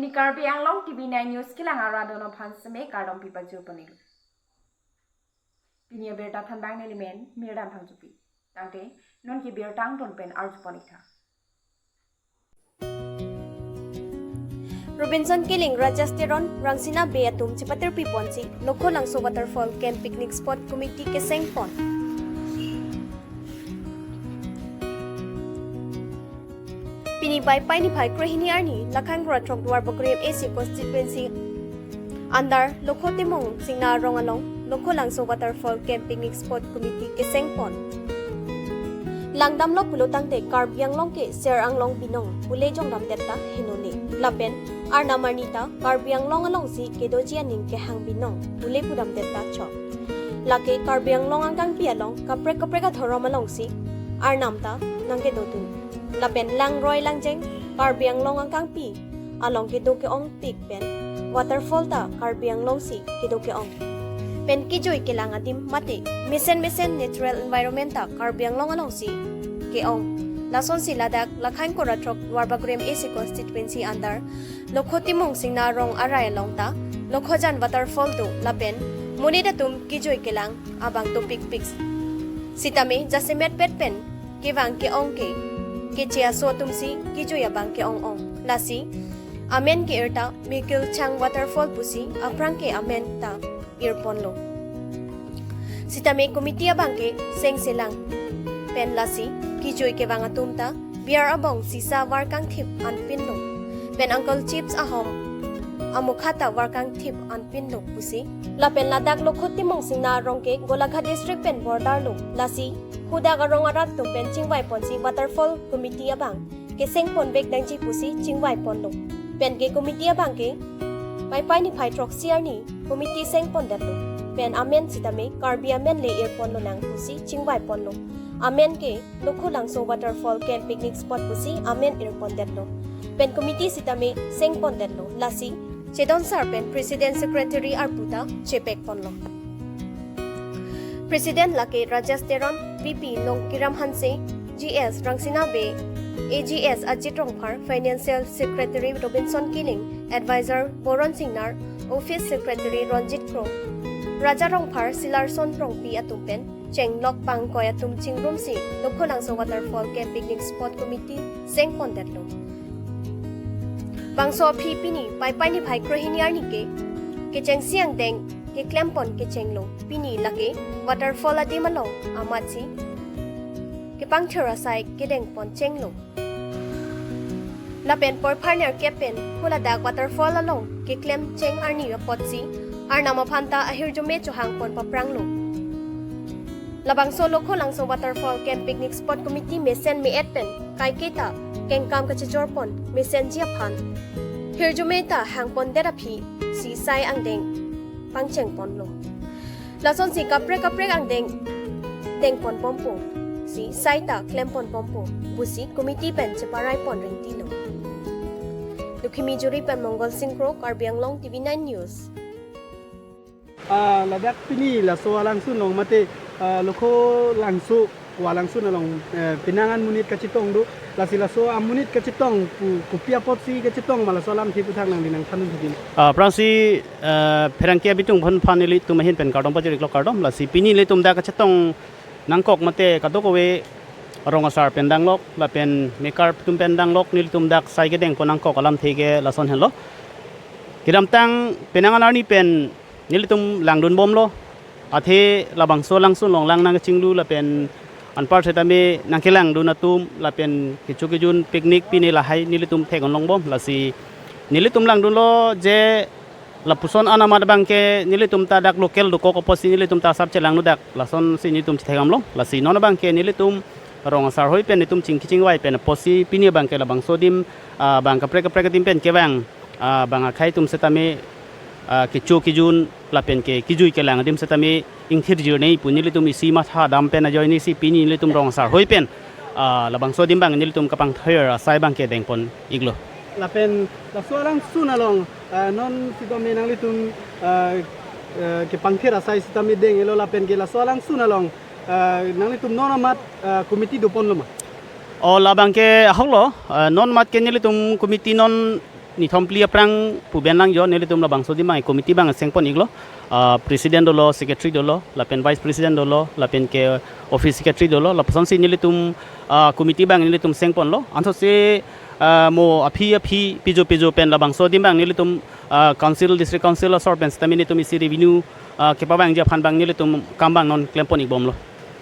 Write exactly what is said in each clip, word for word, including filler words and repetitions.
Karbi Anglong T V nine News kelang arat atum aphan seme kardom pipajir ponlo. Pini abirta thanbang neli men Mirdan Phangchopi. Tangte non ke birta angton pen arju pon-ik tha. Robinson Killing, Rajesh Teron, Rangsina Bey atum chepatirpi ponsi Lokho Langso Waterfall Camp Picnic Spot Committee keseng pon. Pini Paipai niphai krehini arni, Lakhain Korathok Duarbagori M A C constituency under Lokho Timung Singnar arong along Lokho Langso Waterfall Camp Picnic Spot Committee keseng pon. Langdamlo pulo tangte Karbi Anglong ke ser anglong binong pule jongdamdet ta henone. Lapen arnam arni ta Karbi Anglong alongsi kedoji aning kehang binong pule pudamdet ta chok. Lake Karbi Anglong angkangpi along kaprek kaprek adhorom alongsi arnam ta nangkedodun. Lapen langroi langjeng Karbi Anglong angkangpi along kedo ke-ongpik pen waterfall ta Karbi Anglongsi kedo ke-ong. Pen kejui kelang adim mate mesen mesen natural environment ta Karbi Anglong alongsi ke-ong. Lasonsi ladak Lakhain Korathok Duarbagori M A C constituency under Lokho Timung Singnar arong arai along ta Lokhojan waterfall do lapen monit atum kejui kelang abang dopikpik. Sitame jasemet pet pen kevang ke-ong ke keche aso atumsi kejui abang ke-ong-ong. Lasi amen ke-ir ta Mikil Chang Waterfall pusi aphrang ke amen ta ir ponlo. Sitame committee abang ke sengselang pen lasi kejui kevang atum ta biar abong sisa varkangthip anpinlo. Pen Uncle Chips ahom amukha ta varkangthip anpinlo pusi. Lapen ladak Lokho Timung Singnar arong ke Golaghat district pen border lo. Lasi hadak arong arat atum pen chingvai ponsi waterfall committee abang keseng ponvek nangji pusi chingvai ponlo. Pen ke committee abang ke Paipai niphai throksi arni committee seng pondetlo. Pen amen sitame Karbi amen le ir ponlonang pusi chingvai ponlo. Amen ke Lokho Langso Waterfall Camp Picnic Spot pusi amen ir pondetlo. Pen committee sitame seng pondetlo. Lasi chedon sar pen president secretary arpu ta chepek ponlo. President lake Rajesh Teron, V P Longkiram Hanse, G S Rangsina Bey, A G S Ajit Rongphar, Financial Secretary Robinson Killing, Advisor Boron Singnar, Office Secretary Ranjit Kro, Raja Rongphar, Silarson Rongpi atum pen chenglok pangkoi atum chingrumsi Lokho Langso Waterfall Camp Picnic Spot Committee seng pondetlo. Bangso aphi pini Paipai niphai krohini arni ke kechengsi angdeng keklem pon kechenglo. Pini lake waterfall adim along amatsi kepangthir asai kedeng pon chenglo. Lapen porphar nerkep pen huladak waterfall along keklem cheng arni apotsi arnam aphan ta ahirjume chohang pon papranglo. Labangso Lokho Langso Waterfall Camp Picnic Spot Committee mesen me-et pen kaiketa kengkam kachejor pon mesenji aphan hirjume ta hang pondet aphi si sai angdeng pangcheng ponlo. Lasonsi kaprek kaprek angdeng deng pon bompo, si sai ta klem pon bompo pusi committee pen cheparai pon ringtilo. Lukhimi Juri pen Mongol Singkro, Karbi Anglong T V nine News. Ah, ladak pini laso alangsun along mate, ah, Lokho Langso, Wa Langsun along, eh, penang an monit kachetong do, lasi laso amonit kachetong pu, kopi apotsi kachetong ma laso alamthe aphuthak nangli nangthandun thuji. Ah, aphrangsi, eh, pherangke abitung aphan phan nelitum ahin pen kardom pajir-iklo, kardom. Lasi pini nelitum dak kachetong nangkok mate kadokave rong asar pen danglok lapen mekar atum pen danglok nelitum dak sai kedeng pon nangkok alamthe ke lason henlo. Kedamtang penang an arni pen nelitum langdun bomlo. Athe labangso alangsun along lang nangchinglu lapen anpar setame nangkelangdun atum lapen kecho kejun picnic pini lahai nelitum theklong bom, lasi nelitum langdunlo je lapuson anamat abangke nelitum ta dak local dokok apotsi nelitum ta asap chelangno dak, lasonsi nelitum chethekdamlo. Lasi non abangke nelitum rong asar hoi pen nelitum chingki chingvai pen apotsi pini abangke labangso adim, ah, bang kaprek kaprek adim pen kevang, ah, bang akhei atum setame, ah, kecho kejun lapen ke kejui kelang adim setame ingthir jirnei pu nelitum isi matha dam pen ajoinesi pini nelitum rong asar hoi pen, ah, labangso adim bang nelitum kapangthir asai abangke deng pon-iklo. Lapen laso alangsun along, ah, non sitame nanglitum, ah, eh, kepangthir asai sitame deng-elo lapen ke laso alangsun along, ah, nanglitum non amat, ah, committee do ponlo ma? O, labangke ahoklo, ah, non amat ke nelitum committee non Nithom phli aphrang pu pen lang jo, nelitum labangso adim abang committee abang sengpon iklo. Ah, president dolo, secretary dolo, lapen vice president dolo, lapen ke office secretary dolo, lapusonsi nelitum, ah, committee abang nelitum sengponlo. Ansose, ah, mo aphi aphi pijo pijo pen labangso adim abang nelitum, ah, council, district council asor pen sitame nelitum isi revenue, ah, kepavangji aphan abang nelitum kam abang non klempon ikbomlo.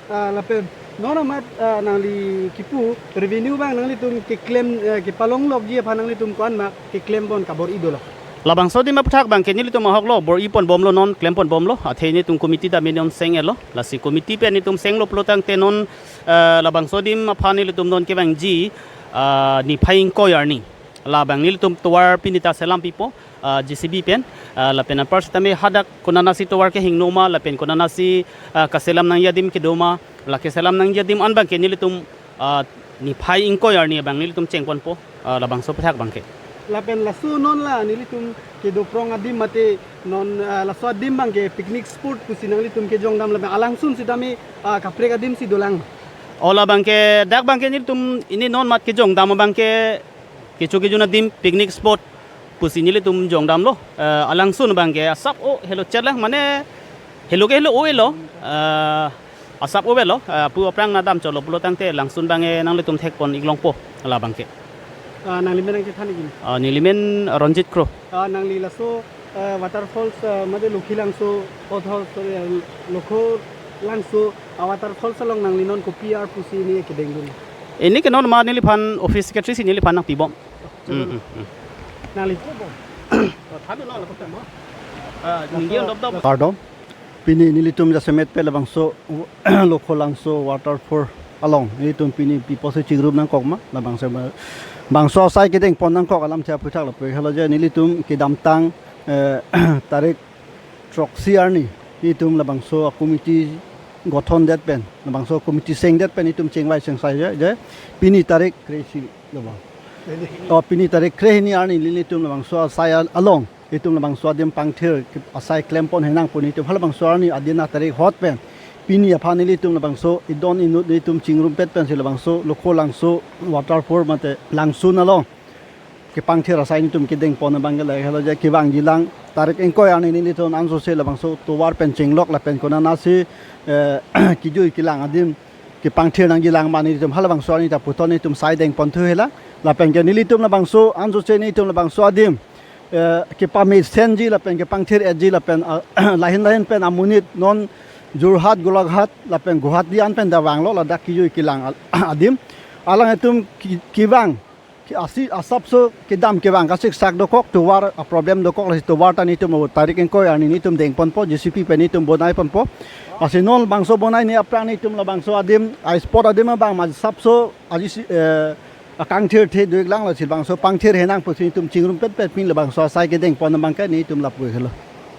Ah, lapen non amat, ah, nangli kipu revenue abang nanglitum keklem, eh, kepalonglokji aphan nanglitum ko-an ma keklempon kabor-i dolo? Labangso adim aphuthak abang ke nelitum ahoklo, bor-iponbomlo, non klemponbomlo. Athe nelitum committee ta minion seng-etlo. Lasi committee pen nelitum senglo pulotangte non, eh, labangso adim aphan nelitum non kevangji, ah, niphai ingkoi arni. Labang nelitum tovar pini ta selam pipo, ah, J C B pen, ah, lapen anpar sitame hadak konatsi tovar kehingno ma, lapen konatsi, ah, kaselam nangji adim kedo ma, la keselam nangji adim an abang ke nelitum, ah, niphai ingkoi arni abang nelitum chengponpo, ah, labangso aphuthak abang ke. Lapen laso non la nelitum kedo prong adim mate non, ah, laso adim abang ke picnic spot pusi nanglitum kejongdam lapen alangsun sitame, ah, kaprek adim si dolang. O labang ke dak abang ke nelitum pini non amat kejongdam abang ke kecho kejun adim picnic spot pusi nelitum jongdamlo, eh, alangsun abang ke asap o helo chetlang, mane helo ke helo o-etlo, eh, asap o-etlo, eh, pu aphrang na damchotlo pulotangte alangsun abang ke nanglitum thekpon iklongpo labang ke. Ah, nangli men nangchethan ikji? Ah, neli men Ranjit Kro. Ah, nangli laso, eh, waterfalls, eh, mate Lokhi Langso, oh, sorry, eh, Lokho Langso, ah, waterfalls along nangli non kopi ar pusi pini kedengdun? Pini ke non ma neliphan office secretary si neliphan nangpibom. Hmm, hmm, hmm. Nangli. Ah, ningje on dop dop. Kardom. Pini nelitum jasemet pen labangso Lokho Langso waterfall along nelitum pini pi pusi chingrum nangkok ma, labangso ma, bangso asai kedengpon nangkok alamthe aphuthak lapu-iklo je nelitum kedamtang, eh, tarik throksi arni nelitum labangso a-committee gothon det pen, labangso committee seng det pen nelitum chingvai chingsai je, je pini tarik kre-isi lo ba? Oh, pini tarik krehini arni nelitum labangso asai al-, along nelitum labangso adim pangthir ke-, asai klempon henang pu nelitum halabangso arni adin atarik hot pen pini aphan nelitum labangso idon inut nelitum chingrumpet pensi labangso Lokho Langso waterfall mate langsun along kepangthir asai nelitum kedengpon abang ke lahelo je kevangjilang tarik ingkoi arni nelitum ansose labangso tovar pen chenglok lapen konatsi, eh, kejui kelang adim kepangthir nangjilang ma nelitum halabangso arni ta puthot nelitum sai dengponthu hela. Lapen ke nelitum labangso ansose nelitum labangso adim, eh, kepamesenji lapen kepangthir-etji lapen, ah, lahin lahin pen amonit non Jorhat, Golaghat lapen Guwahati an pen ta vanglo ladak kejui kelang al-, adim. Alanglitum ke-, kevang ke-, asi asapso kedam kevang kasik sak dokok, tovar a-problem dokok, lasi tovar ta nelitum tarik ingkoi arni nelitum dengponpo, J C B pen nelitum bonaiponpo. Lasi non bangso bonaine aphrang nelitum labangso adim, a-spot adim abang ma asapso aji si, eh, akangthirthe do-iklang, lasi bangso pangthir henang pusi nelitum chingrumpet pet pin labangso asai kedengpon abang ke nelitum lapu-iklo.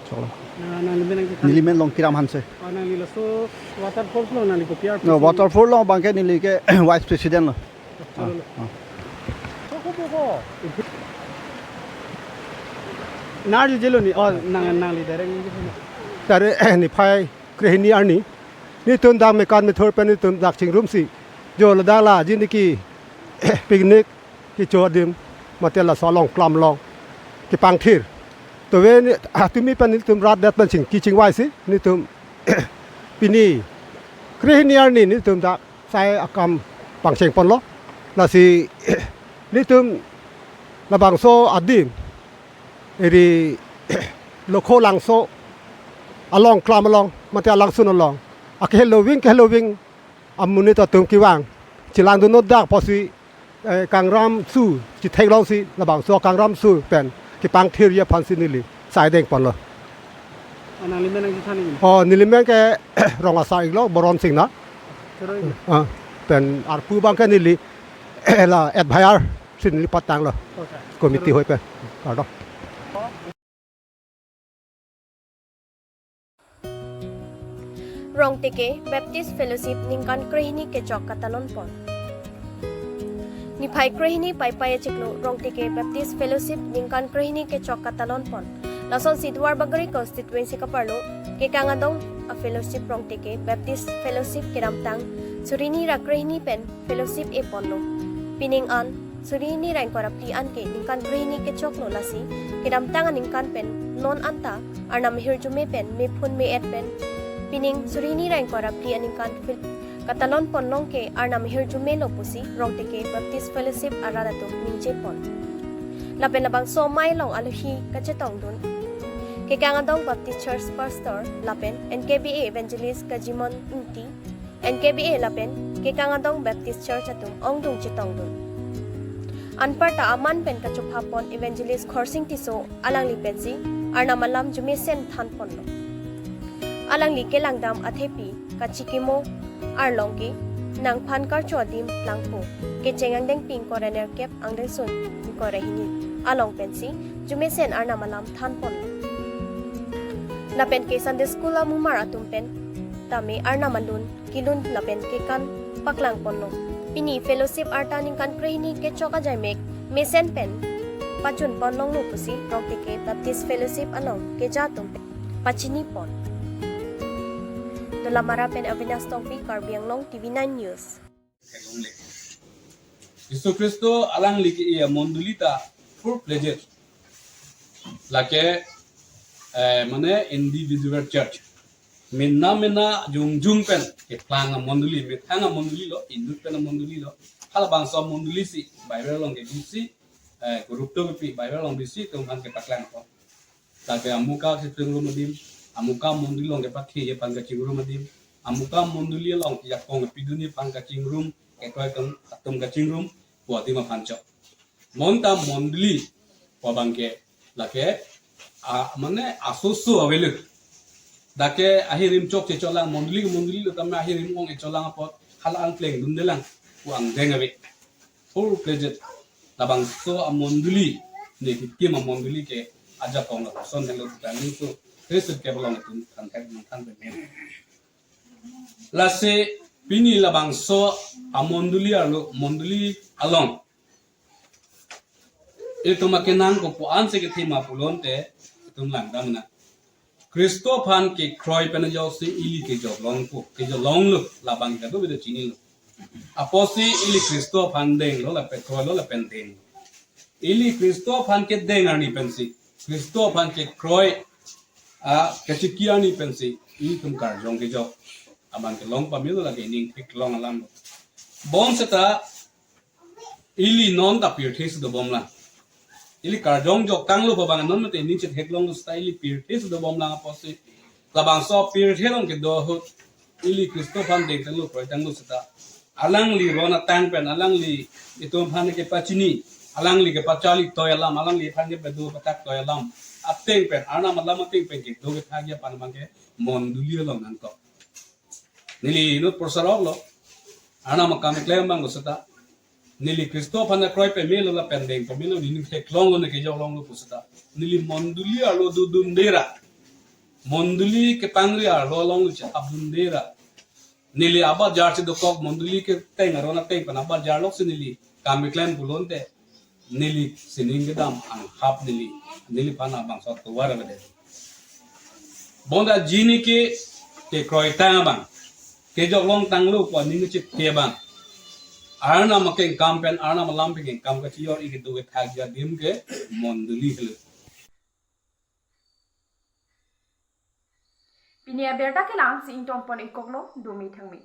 Choklo. Na, nangli men nangchethan? Neli men Longkiram Hanse. Ah, nangli laso waterfalls along nangli kopi ar? No, pusi waterfall along abang ke neli ke vice president lo. Choklo. Ah, ah. Nar jelo ni, oh, nang, nangli direct ni. Tarik niphai krehini arni nelitum dak mekan methur pen nelitum dak chingrumsi jo ladak la jini ke picnic kecho adim mate laso along klam along kepangthir. Tovar ni, ah, tumi pen nelitum rat det pen chingki chingvaisi nelitum pini krehini arni nelitum dak sai akam pangchengponlo. Lasi nelitum labangso adim eri Lokho Langso along klam along mate alangsun along akehelo ving kehelo ving amonit atum kevang chelangdun-o dak pusi, eh, kangram su chetheklongsi labangso kangram su pen kepangthirji aphansi neli sai dengponlo. Ah, nangli men nangchethan ikji? Oh, neli men ke Rong Asar iklo, Boron Singna. Choro iklo. Ah, pen arpu abang ke neli la advisor si neli patanglo. Oh, sir. Committee hoi pen. Kardom. Rongteke Baptist Fellowship ningkan krehini kechok katalonpon. Niphai krehini Paipai achiklo Rongteke Baptist Fellowship ningkan krehini kechok katalonpon. Lasonsi Duarbagori constituency kaparlo kekang adong a-fellowship Rongteke Baptist Fellowship kedamtang surini ra krehini pen fellowship eponlo. Pining an Suri hini ra ingkoi ra phli an ke ningkan krehini kechoklo, lasi kedamtang aningkan pen non anta Arnam ahirjume pen mephun me-et pen pining suri hini ra ingkoi ra phli aningkan phil- katalon ponlong ke Arnam ahirjume lo pusi Rongteke Baptist Fellowship arat atum ningje pon. Lapen labangso amei along alohi kachetongdun Kekang Adong Baptist Church Pastor lapen N K B A Evangelist Kajimon Ingti, N K B A lapen Kekang Adong Baptist Church atum ongdung chetongdun. Anparta aman pen kachopha pon Evangelist Khorsing Tisso alangli pensi Arnam alam jumesen than ponlo. Alangli kelangdam athepi kachikimo arlong ke nangphan karcho adim plangpo kecheng angdengpi ingkoi ra nerkep angdengsun ingkoi ra hini along pensi jumesen Arnam alam than ponlo. Lapen ke Sunday School amumar atum pen tame Arnam alun kilun lapen kekan paklang ponlo. Pini fellowship arta ningkan krehini kechok ajaimek mesen pen pachun ponlonglo pusi Rongteke Baptist Fellowship along keja atum pen pachini pon. Dolamara pen Avinas Tongpi, Karbi Anglong T V nine News. Jisu Kristo alangli ke-e amondoli ta full fledged. Lake eh, mane individual church. Mena mena jongjong pen keplang amondoli, methang amondoli lo, inut pen amondoli lo. Halabangso amondoli si Bible along ke bisi eh, gurutto kepi, Bible along bisi atum aphan kepaklang ko. Lake amuka kachingrum adim, amuka amondoli along kepathe aphan kachingrum adim, amuka amondoli along jakong pidunji aphan kachingrum, kekroi atum, atum kachingrum pu adim aphan chok. Bonta mondoli pu abang ke lake a, mane asoso avelo. Dak ke ahirim chokche cholang, mondoli ke mondoli lo tame ahirim ong-e cholang apot hala angpleng dundelang pu angdeng ave. Full fledged labangso amondoli, ne kekim amondoli ke ajakong lapuson helo, tangni so Kristo ke belong tun kan thek nang kan pen. Lasi pini labangso amondoli arlo, mondoli along itum akenang ko pu-an si kethema pulote itum langdam na. Kristo aphan kekroi pen ajoksi ili kejok longpo, kejok longlo, labang kadokave ta chinilo. Apotsi ili Kristo aphan denglo lapen kroilo lapen deng. Ili Kristo aphan kedeng arni pensi, Kristo aphan kekroi a kachiki arni pensi itum karjong kejok abang kelong pamelo, lake ning theklong alam. Bonseta ili non ta pirthe si dobomlang. Ili karjong jok tanglo pu abang non mate ning chetheklonglo seta ili pirthe si dobomlang apotsi labangso pirthe along kedo ahut ili Kristo aphan deng tanglo, kroi tanglo seta alangli ron atang pen alangli itum aphan kepachini, alangli kepacharli toi alam, alangli aphan kepedo pathak toi alam ateng pen, Arnam alam ateng pen kedo kethakji aphan abang ke mondoli along nangkok. Neli inut porsarok lo, Arnam akam keklem abang lo seta, neli Kristo aphan kroi pamelo lapen deng pamelo, neli theklonglo, ne kejok longlo pu seta, neli mondoli arlo dodunde ra, mondoli kepangri arlo along lo chehapdunde ra, neli abajar si dokok, mondoli keteng aron ateng pen abajar loksi neli kam keklem pulote, neli sining kedam anghap neli, neliphan abangso tovar avedet. Bonta jini ke kekroi tang abang, kejok long tanglo pu aning kechethe abang, Arnam akengkam pen, Arnam alam pen kengkam kachijor, ikedo kethakji adim ke mondoli helo. Pini abirta kelang si ingtonpon ingkoklo, dumi thangmi.